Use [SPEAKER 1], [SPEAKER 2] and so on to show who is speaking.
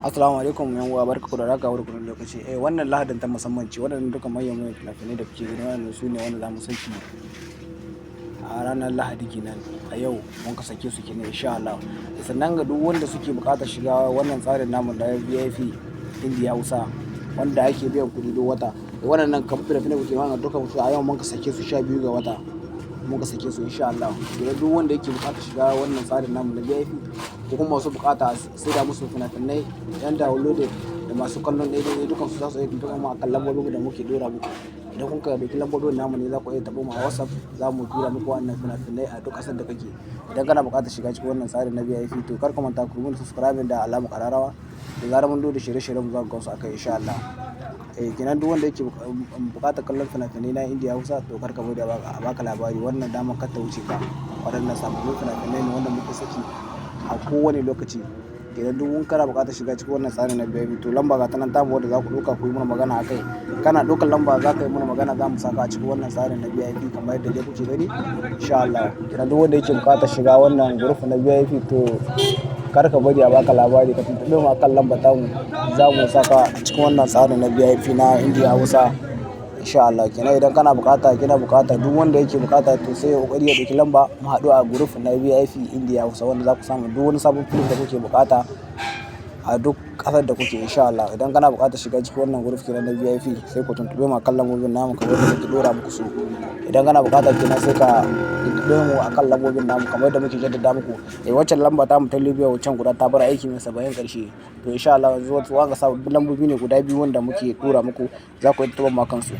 [SPEAKER 1] Assalamu alaikum yan uwa, barka da warhaka, barka da lokaci. Eh, wannan Lahadin ta musamman ce. Waɗannan duka manyan manyan fina-finai da kuke gani, waɗannan su ne wanda za mu saki a ranar Lahadi kenan. A yau mun ka sake su kenan, insha Allah. Sannan ga duk wanda suke buƙatar shiga wannan tsarin namu na VIP Indiya Hausa wanda ake biyan kuɗi duk wata. Waɗannan kamar fina-finai kuke wannan duka su a yau mun ka sake su, 12 ga wata mun ka sake su, insha Allah. Kenan duk wanda yake buƙatar shiga wannan tsarin namu na VIP ko kuma masu buƙata sai da musu fina-finai yan downloaded da masu kallon ɗaya dukan su, za su iya tuntuɓar mu akan lambobin da muke ɗora muku. Idan kun ka ɗauki lambobin namu ne, za ku iya taɓo mu a WhatsApp, za mu tura muku wannan fina-finai a duk ƙasar da kake. Idan kana buƙatar shiga cikin wannan tsarin na VIP, to kar ka manta ku rubuta subscribing da alamar ƙararrawa. Da zarar mun ɗora shirye-shiryen mu, za ku gansu akai, insha Allah. Eh, kenan duk wanda yake buƙatar kallon fina-finai na Indiya Hausa, to kar ka bari a baka labari, wannan damar kar ta wuce ka. Waɗannan sababbin fina-finai ne wanda muke saki a kowane lokaci. Kenan duk in kana buƙatar shiga cikin wannan tsarin na VIP, to lamba ga ta nan tamu wadda za ku ɗauka ku yi mana magana a kai. Kana ɗaukar lamba, za ka yi mana magana, za mu saka a cikin wannan tsarin na VIP kamar yadda dai kuke gani, insha Allah. Kenan duk wanda yake buƙatar shiga wannan group na VIP, to kar ka bari a baka labari, ka tuntuɓe mu akan lambar tamu, za mu saka a cikin wannan tsarin na VIP na Indiya Hausa, insha Allah. Kenan idan kana buƙata, kina buƙata, duk wanda yake buƙata, to sai ya ƙoƙari ya ɗauki lamba, mu haɗu a group na VIP Indiya Hausa wanda za ku samu duk wani sabon film da kuke buƙata a duk ƙasar da kuke, insha Allah. Idan kana buƙatar shiga cikin wannan group kenan na VIP, sai ku tuntuɓe mu akan lambobin namu kamar yadda muke ɗora muku su. Idan kana buƙata kenan, sai ka tuntuɓe mu akan lambobin namu kamar yadda muke jaddada muku. Eh, waccan lamba tamu ta Libya waccan guda ta bar aiki mai 70 ƙarshe. To insha Allah yanzu wanga sababbin lambobi ne guda biyu wanda muke ɗora muku, za ku iya tuntuɓar mu akan su.